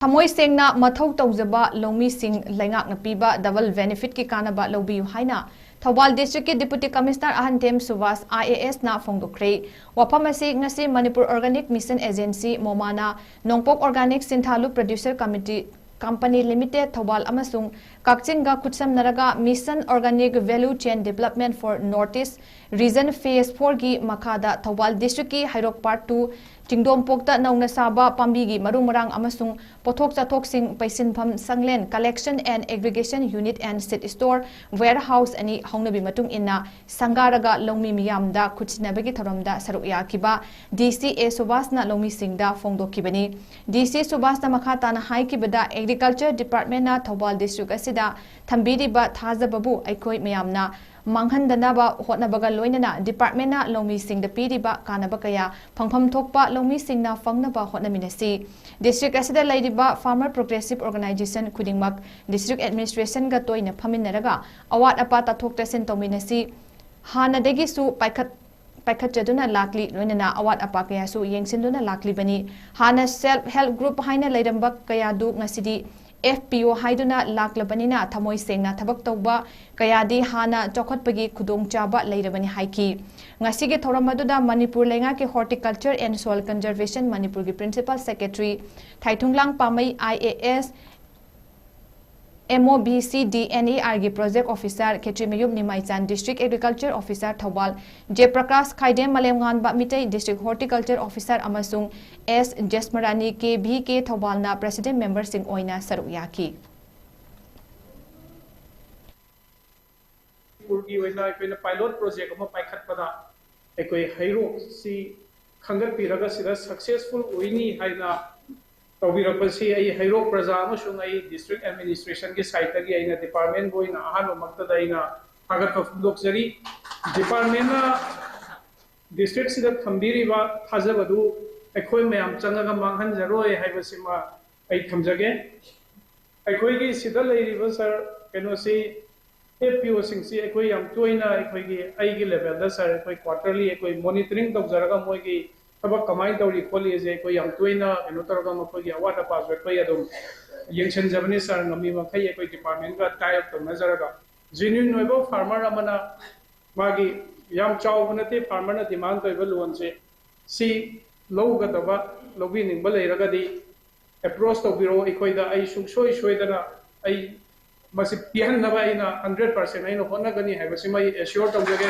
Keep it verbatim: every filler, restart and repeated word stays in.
ꯊꯃꯣꯏ ꯁꯦꯡꯅ ꯃꯊꯧ ꯇꯧꯖꯕ ꯂꯧꯃꯤꯁꯤꯡ ꯂꯩꯉꯥꯛꯅ ꯄꯤꯕ double benefit ꯀꯤ ꯀꯥꯟꯅꯕ ꯂꯧꯕꯤꯌꯨ ꯍꯥꯏꯅ ꯊꯧꯕꯥꯜ district ꯀꯤ Deputy Commissioner ꯑꯍꯟꯊꯦꯝ Subhas I A S ꯅ ꯐꯣꯡꯗꯣꯛꯈ꯭ꯔꯦ꯫ ꯋꯥꯐꯝ ꯑꯁꯤ ꯉꯁꯤ Manipur Organic Mission Agency, MOMA ꯅ ꯅꯣꯡꯄꯣꯛ Organic ꯁꯤꯟꯊꯥꯂꯨ Producer Committee Company Limited Thoubal ꯑꯃꯁꯨꯡ ꯀꯛꯆꯤꯡꯒ ꯈꯨꯠꯁꯝꯅꯔꯒ Mission Organic Value Chain Development for North East Region Phase four ꯒꯤ ꯃꯈꯥꯗ ꯊꯧꯕꯥꯜ district ꯀꯤ ꯍꯩꯔꯣꯛ Part two ꯆꯤꯡꯗꯣꯝꯄꯣꯛꯇ ꯅꯧꯅ ꯁꯥꯕ ꯄꯥꯝꯕꯤꯒꯤ ꯃꯔꯨ ꯃꯔꯥꯡ ꯑꯃꯁꯨꯡ ꯄꯣꯠꯊꯣꯛ ꯆꯥꯊꯣꯛꯁꯤꯡ ꯄꯩꯁꯤꯟꯐꯝ ꯁꯪꯂꯦꯟ Collection and Aggregation Unit and Seed Store Warehouse ꯑꯅꯤ ꯍꯧꯅꯕꯤ ꯃꯇꯨꯡ ꯏꯟꯅ ꯁꯪꯒꯥꯔꯒ ꯂꯧꯃꯤ ꯃꯤꯌꯥꯝꯗ ꯈꯨꯠꯁꯤꯟꯅꯕꯒꯤ ꯊꯧꯔꯝꯗ ꯁꯔꯨꯛ ꯌꯥꯈꯤꯕ D C A ꯁꯨꯕꯥꯁꯅ ꯂꯧꯃꯤꯁꯤꯡꯗ ꯐꯣꯡꯗꯣꯛꯈꯤꯕꯅꯤ꯫ D C ꯁꯨꯕꯥꯁꯅ ꯃꯈꯥ ꯇꯥꯅ ꯍꯥꯏꯈꯤꯕꯗ, Agriculture Department ꯅ ꯊꯧꯕꯥꯜ district ꯑꯁꯤꯗ ꯊꯝꯕꯤꯔꯤꯕ ꯊꯥꯖꯕꯕꯨ ꯑꯩꯈꯣꯏ ꯃꯌꯥꯝꯅ ꯃꯥꯡꯍꯟꯗꯅꯕ ꯍꯣꯠꯅꯕꯒ ꯂꯣꯏꯅꯅ department ꯅ ꯂꯧꯃꯤꯁꯤꯡꯗ ꯄꯤꯔꯤꯕ ꯀꯥꯟꯅꯕ ꯀꯌꯥ ꯐꯪꯐꯝ ꯊꯣꯛꯄ ꯂꯧꯃꯤꯁꯤꯡꯅ ꯐꯪꯅꯕ ꯍꯣꯠꯅꯃꯤꯟꯅꯁꯤ꯫ District ꯑꯁꯤꯗ ꯂꯩꯔꯤꯕ farmer progressive organization ꯈꯨꯗꯤꯡꯃꯛ district administration ꯒ ꯇꯣꯏꯅ ꯐꯝꯃꯤꯟꯅꯔꯒ ꯑꯋꯥꯠ ꯑꯄꯥ ꯇꯥꯊꯣꯛ ꯇꯥꯁꯤꯟ ꯇꯧꯃꯤꯟꯅꯁꯤ꯫ ꯍꯥꯟꯅꯗꯒꯤꯁꯨ ꯄꯥꯏꯈꯠ ꯄꯥꯏꯈꯠꯆꯗꯨꯅ ꯂꯥꯛꯂꯤ, ꯂꯣꯏꯅꯅ ꯑꯋꯥꯠ ꯑꯄꯥ ꯀꯌꯥꯁꯨ ꯌꯦꯡꯁꯤꯟꯗꯨꯅ ꯂꯥꯛꯂꯤꯕꯅꯤ꯫ ꯍꯥꯟꯅ Self Help Group ꯍꯥꯏꯅ ꯂꯩꯔꯝꯕ ꯀꯌꯥꯗꯨ ꯉꯁꯤꯗꯤ F P O ꯍꯥꯏꯗꯨꯅ ꯂꯥꯛꯂꯕꯅꯤꯅ ꯊꯃꯣꯏ ꯁꯦꯡꯅ ꯊꯕꯛ ꯇꯧꯕ ꯀꯌꯥꯗꯤ ꯍꯥꯟꯅ ꯆꯥꯎꯈꯠꯄꯒꯤ ꯈꯨꯗꯣꯡꯆꯥꯕ ꯂꯩꯔꯕꯅꯤ ꯍꯥꯏꯈꯤ꯫ ꯉꯁꯤꯒꯤ ꯊꯧꯔꯝ ꯑꯗꯨꯗ ꯃꯅꯤꯄꯨꯔ ꯂꯩꯉꯥꯛꯀꯤ Horticulture and Soil Conservation ꯃꯅꯤꯄꯨꯔꯒꯤ Principal Secretary ꯊꯥꯏꯊꯨꯡꯂꯥꯡ ꯄꯥꯃꯩ I A S, M O B C D N E R ꯒꯤ Project Officer Khetrimayum Nimaichan, District Agriculture Officer Thoubal J Prakash Khaidem, Malemnganba Meitei, District Horticulture Officer ꯑꯃꯁꯨꯡ S Jasmarani, K V K ꯊꯧꯕꯥꯜꯅ President member ꯁꯤꯡ ꯑꯣꯏꯅ ꯁꯔꯨꯛ ꯌꯥꯈꯤ꯫ ꯃꯅꯤꯄꯨꯔꯒꯤ ꯑꯣꯏꯅ ꯑꯩꯈꯣꯏꯅ pilot project ꯑꯃ ꯄꯥꯏꯈꯠꯄꯗ ꯑꯩꯈꯣꯏ ꯍꯩꯔꯣꯛꯁꯤ ꯈꯟꯒꯠꯄꯤꯔꯒ ꯁꯤꯗ successful ꯑꯣꯏꯅꯤ ꯍꯥꯏꯅ ꯇꯧꯕꯤꯔꯛꯄꯁꯤ ꯑꯩ ꯍꯩꯔꯣꯛ ꯄ꯭ꯔꯖꯥ ꯑꯃꯁꯨꯡ ꯑꯩ district administration ꯒꯤ side ꯇꯒꯤ ꯑꯩꯅ department ꯕꯨ ꯑꯣꯏꯅ ꯑꯍꯥꯟꯕꯃꯛꯇꯗ ꯑꯩꯅ ꯊꯥꯒꯠꯄ ꯐꯣꯡꯗꯣꯛꯆꯔꯤ꯫ Department ꯅ district ꯁꯤꯗ ꯊꯝꯕꯤꯔꯤꯕ ꯊꯥꯖꯕꯗꯨ ꯑꯩꯈꯣꯏ ꯃꯌꯥꯝ ꯆꯪꯉꯒ ꯃꯥꯡꯍꯟꯖꯔꯣꯏ ꯍꯥꯏꯕꯁꯤꯃ ꯑꯩ ꯊꯝꯖꯒꯦ꯫ ꯑꯩꯈꯣꯏꯒꯤ ꯁꯤꯗ ꯂꯩꯔꯤꯕ sir, ꯀꯩꯅꯣꯁꯤ, F P O ꯁꯤꯡꯁꯤ ꯑꯩꯈꯣꯏ ꯌꯥꯝ ꯇꯣꯏꯅ ꯑꯩꯈꯣꯏꯒꯤ, ꯑꯩꯒꯤ level ꯗ sir, ꯑꯩꯈꯣꯏ quarterly ꯑꯩꯈꯣꯏ monitoring ꯇꯧꯖꯔꯒ ꯃꯣꯏꯒꯤ ꯊꯕꯛ ꯀꯃꯥꯏꯅ ꯇꯧꯔꯤ ꯈꯣꯠꯂꯤꯁꯦ ꯑꯩꯈꯣꯏ ꯌꯥꯝ ꯇꯣꯏꯅ ꯀꯩꯅꯣ ꯇꯧꯔꯒ ꯃꯈꯣꯏꯒꯤ ꯑꯋꯥꯠ ꯑꯄꯥꯁꯨ ꯑꯩꯈꯣꯏ ꯑꯗꯨꯝ ꯌꯦꯡꯁꯤꯟꯖꯕꯅꯤ꯫ ꯁꯥꯔ ꯉꯝꯃꯤ ꯃꯈꯩ ꯑꯩꯈꯣꯏ ꯗꯤꯄꯥꯔꯠꯃꯦꯟꯒ ꯇꯥꯏ ꯑꯞ ꯇꯧꯅꯖꯔꯒ ꯖꯦꯅ꯭ꯌꯨꯟ ꯑꯣꯏꯕ ꯐꯥꯔꯃꯔ ꯑꯃꯅ ꯃꯥꯒꯤ ꯌꯥꯝ ꯆꯥꯎꯕ ꯅꯠꯇꯦ, ꯐꯥꯔꯃꯔꯅ ꯗꯤꯃꯥꯟ ꯇꯧꯔꯤꯕ ꯂꯣꯟꯁꯦ ꯁꯤ ꯂꯧꯒꯗꯕ, ꯂꯧꯕꯤꯅꯤꯡꯕ ꯂꯩꯔꯒꯗꯤ ꯑꯦꯄ꯭ꯔꯣꯁ ꯇꯧꯕꯤꯔꯛꯑꯣ ꯑꯩꯈꯣꯏꯗ꯫ ꯑꯩ ꯁꯨꯡꯁꯣꯏ ꯁꯣꯏꯗꯅ ꯑꯩ ꯃꯁꯤ ꯄꯤꯍꯟꯅꯕ ꯑꯩꯅ ꯍꯟꯗ꯭ꯔꯦꯠ ꯄꯥꯔꯁꯦꯟ ꯑꯩꯅ ꯍꯣꯠꯅꯒꯅꯤ ꯍꯥꯏꯕꯁꯤꯃ ꯑꯩ ꯑꯦꯁ꯭ꯌꯣꯔ ꯇꯧꯖꯒꯦ꯫